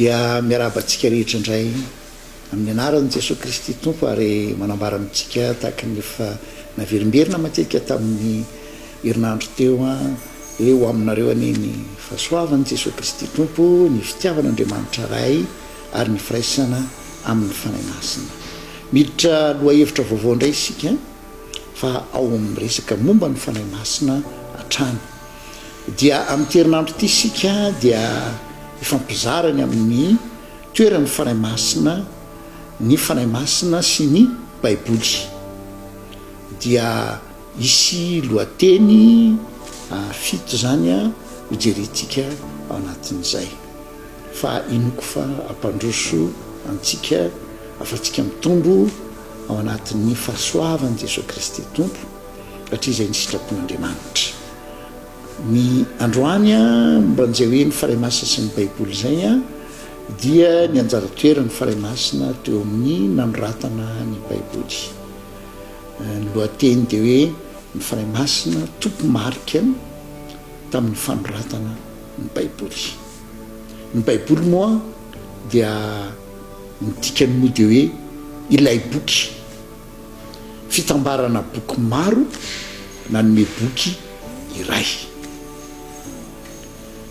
Dia miarahaba antsika rehetra indray amin'ny anaran'i Jesoa Kristy Tompo ary manambara amintsika tahaka ny efa naverimberina matetika tamin'ny herinandro teo hoe ho aminareo anie ny fahasoavan'i Jesoa Kristy Tompo, ny fitiavan'Andriamanitra Ray ary ny firaisana amin'ny Fanahy Masina. Miditra lohahevitra vaovao indray isika fa ao amin'ny resaka momba ny Fanahy Masina hatrany. Dia amin'ity herinandro ity isika dia hifampizara ny amin'ny toeran'ny Fanahy Masina, ny Fanahy Masina sy ny Baiboly. Dia hisy lohateny fito izany hojerentsika ao anatin'izay. Fa inoako fa hampandroso antsika ahafahantsika mitombo ao anatin'ny fahasoavan'i Jesoa Kristy Tompo, satria izay ny sitrapon'Andriamanitra. Ny androany momba an'izay hoe ny Fanahy Masina sy ny Baiboly izay dia ny anjara toeran'ny Fanahy Masina teo amin'ny nanoratana ny Baiboly. Ny lohateny dia hoe ny Fanahy Masina tompo-marika tamin'ny fanoratana ny Baiboly. Ny Baiboly moa dia ny dikany moa dia hoe ilay boky. Fitambarana boky maro nanome boky iray.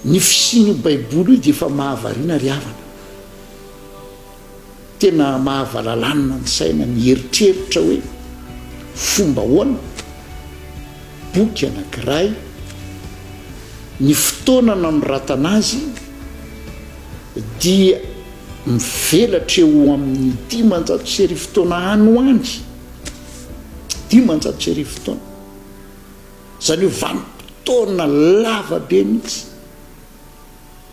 Ny fisian'io Baiboly io dia efa mahavariana ry havana. Tena mahavalalanina ny saina ny hieritreritra hoe fomba ahoana boky anankiray, ny fotoana nanoratana azy dia mivelatra eo amin'ny 1500 taona any ho any, 1500 taona, izany hoe vanim-potoana lava be mihitsy,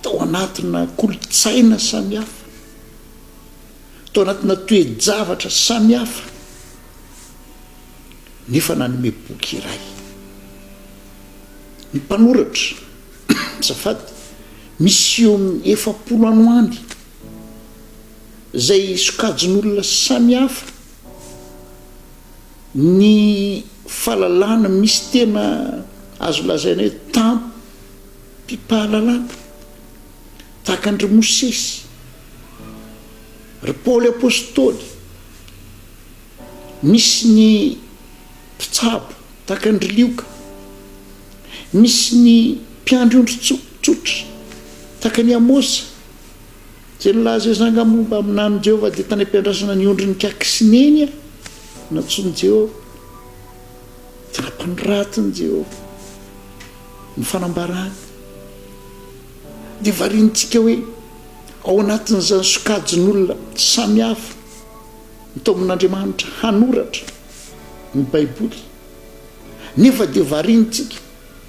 tao anatina kolontsaina samihafa, tao anatina toe-javatra samihafa, nefa nanome boky iray. Ny mpanoratra, azafady, misy eo amin'ny 40 any ho any, izay sokajin'olona samihafa, ny fahalalana misy tena azo lazaina hoe tampim-pahalalana, tahaka an-dry Mosesy, ry Paoly Apostoly, misy ny mpitsabo tahaka an-dry Lioka, misy ny mpiandry ondry tsotra tahaka an'i Amosa, izay nilaza hoe, Zanga moa mba haminanin'i Jehovah dia tany am-piandrasana ny ondrin'i Kaky sy Neny aho, nantsoin'i Jehovah. Dia nampanoratin'i Jehovah ny fanambarany. Dia variantsika hoe ao anatin'izany sokajin'olona samihafa nitaomin'Andriamanitra hanoratra ny Baiboly, nefa dia variantsika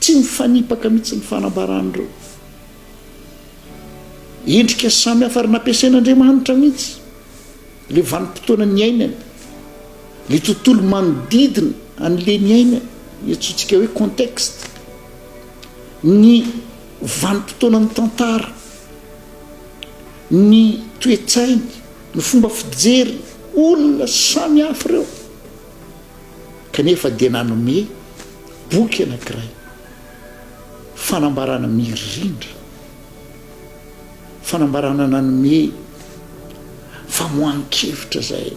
tsy mifanipaka mihitsy ny fanambaran'ireo. Endrika samy hafa ary nampiasain'Andriamanitra mihitsy ilay vanim-potoana niainany, ilay tontolo manodidina an'ilay niainany, iantsoantsika hoe contexte, ny vanim-potoanan'ny tantara, ny toe-tsainy, ny fomba fijery, olona samy hafa ireo, kanefa dia nanome boky anankiray. Fanambarana mirindra, fanambarana nanome famoahan-kevitra izay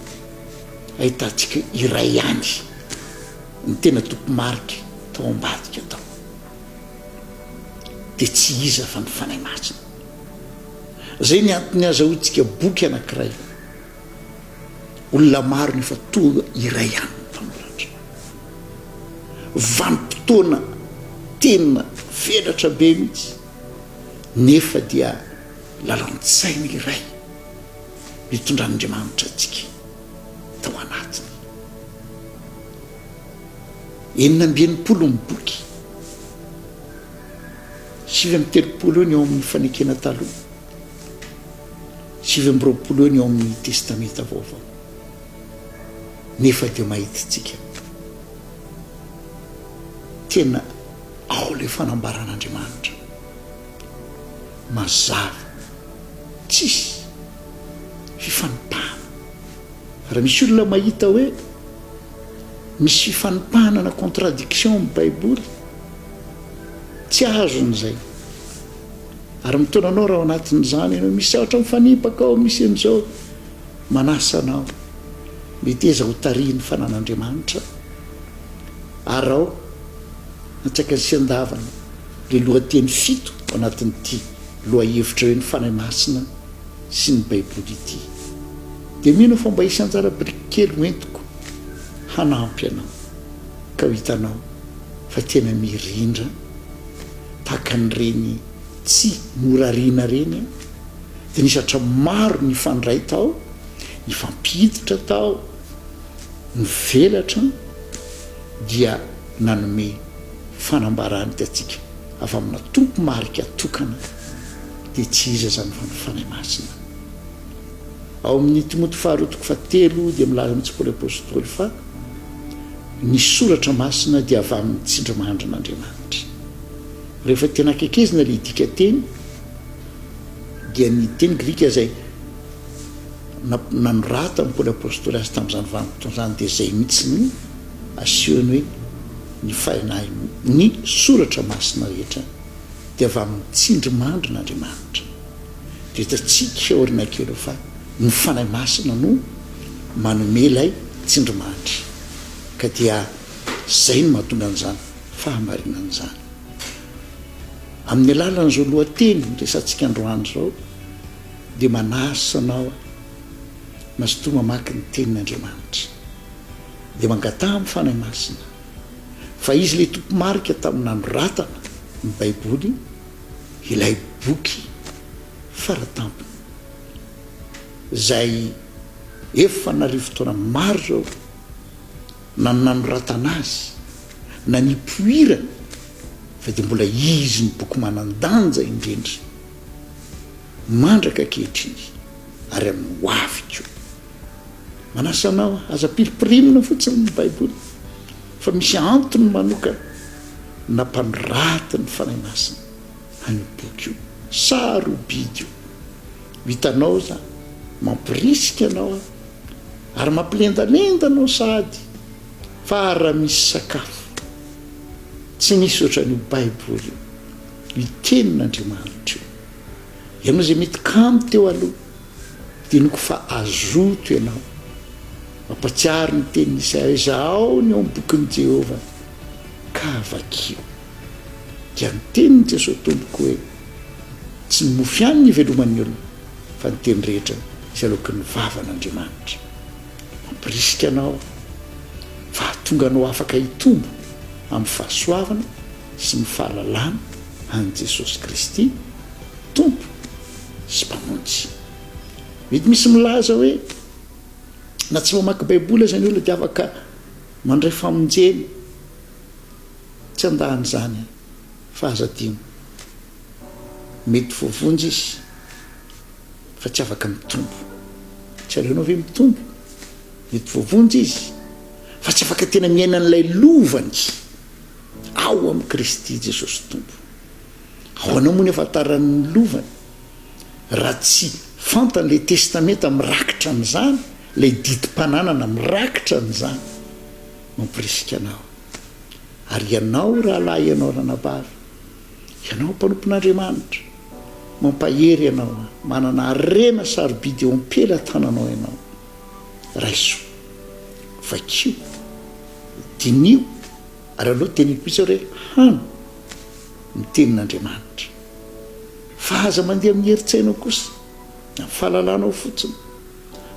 ahitantsika iray ihany ny tena tompo-marika tao ambadika tao, dia tsy iza fa ny Fanahy Masina. Izay ny antony azahoantsika boky anankiray, olona maro nefa toa iray ihany ny mpanoratra. Vanim-potoana tena velatra be mihitsy nefa dia lalan-tsaina iray nitondran'Andriamanitra antsika tao anatiny. 66 ny boky, 39 eo ny ao amin'ny fanekena taloha, 29 eo ny ao amin'ny testamenta vaovao. Nefa dia mahita antsika tena ao ilay fanambaran'Andriamanitra mazava, tsisy fifanipahana. Raha misy olona mahita hoe misy fifanipahana na contradiction amin'ny Baiboly, tsy azony izay. Ary mitaona anao raha ao anatin'izany ianao, misy zavatra mifanipaka ao, misy an'izao. Manasa anao, meteza ho tarihin'ny fanan'Andriamanitra. Araho antsakany sy andavany ilay lohateny fito ao anatin'ity lohahevitra hoe Ny Fanahy Masina sy ny Baiboly ity. Dia mino aho fa mba hisy anjara biriky kely ho entiko hanampy anao, ka ho hitanao fa tena mirindra tahaka an'ireny tsy norariana ireny dia nisy hatra maro nifandray tao, nifampiditra tao, nivelatra dia nanome fanambarana hitantsika avy amina Tompo marika tokana dia tsy iza izany fa ny Fanahy Masina. Ao amin'ny Timoty faharoa toko fahatelo dia milaza mihitsy Paoly Apostoly fa ny soratra masina dia avy amin'ny tsindrimandrin'Andriamanitra. Rehefa tena akekezina ilay dikateny dia ny teny grika izay nanoratan'i Paoly Apostoly azy tamin'izany vanim-potoana izany dia izay mihitsy no asehony hoe ny fanahy ny soratra masina rehetra dia avy amin'ny tsindrimandrin'Andriamanitra. Dia hitantsika aoriana kely eo fa ny Fanahy Masina no manome ilay tsindrimandry. Ka dia izay no mahatonga an'izany fahamarinana izany. Amin'ny alalan'izao lohateny resahantsika androany izao dia manasa anao aho mazotoa mamaky ny tenin'Andriamanitra. Dia mangataha amin'ny Fanahy Masina fa Izy ilay tompo-marika tamin'ny nanoratana ny Baiboly, ilay boky faratampony izay efa an'arivo taona maro izao na ny nanoratana azy na nipoirany fa dia mbola izy ny boky manan-danja indrindra mandraka ankehitriny ary amin'ny ho avy koa. Manasa anao aho, aza piripirimina fotsiny ny Baiboly fa misy antony manokana nampanoratin'ny Fanahy Masina an'io boky io. Sarobidy io. Ho hitanao izany, mampirisika anao aho ary mampilendalenda anao sahady fa ary raha misy sakafo tsy misy ohatran'io Baiboly io, io Tenin'Andriamanitra io. Ianao izay mety kamo teo aloha, diniko fa azoto ianao. Mampatsiaro ny tenin'i Isaia hoe, Zahao ny ao amin'ny bokin'i Jehovah, ka vakio. Dia ny tenin'i Jesoa Tompoko hoe, Tsy ny mofo ihany no iveloman'ny olona, fa ny teny rehetra izay aloaky ny vavan'Andriamanitra. Mampirisika anao aho, fa hahatonga anao afaka hitombo amin'ny fahasoavana sy ny fahalalana an'i Jesosy Kristy, Tompo sy Mpamonjy. Mety misy milaza hoe, na tsy mamaky Baiboly aza ny olona dia afaka mandray famonjena. Tsy handà an'izany aho, fa aza adino, mety voavonjy izy fa tsy afaka mitombo. Tsy aleonao ve mitombo? Mety voavonjy izy fa tsy afaka tena miaina an'ilay lovany ao amin'i Kristy Jesosy Tompo. Ahoana moa ny ahafantarany ny lovany raha tsy fantany ilay testamenta mirakitra an'izany, ilay didim-pananana mirakitra an'izany? Mampirisika anao. Ary ianao rahalahy, ianao ranabavy, ianao mpanompon'Andriamanitra, mampahery anao aho, manana harena sarobidy eo am-pelatananao ianao. Raiso, vakio, diniho, ary aleo teneniko mihitsy hoe hano ny tenin'Andriamanitra. Fa aza mandeha amin'ny herin-tsainao kosa, na amin'ny fahalalanao fotsiny,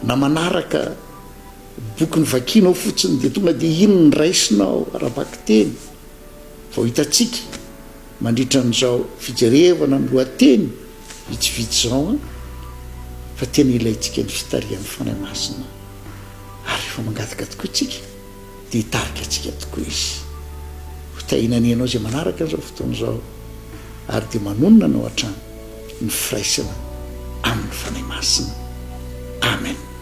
na manaraka boky novakianao fotsiny dia tonga dia iny no raisinao ara-bakiteny. Vao hitantsika mandritra an'izao fijerevana ny lohateny vitsivitsy izao an, fa tena ilaintsika ny fitarihan'ny Fanahy Masina ary rehefa mangataka tokoa isika dia hitarika antsika tokoa Izy. Ho tahiana anie ianao izay manaraka an'izao fotoana izao ary dia manonona anao hatrany ny firaisana amin'ny Fanahy Masina. Amen.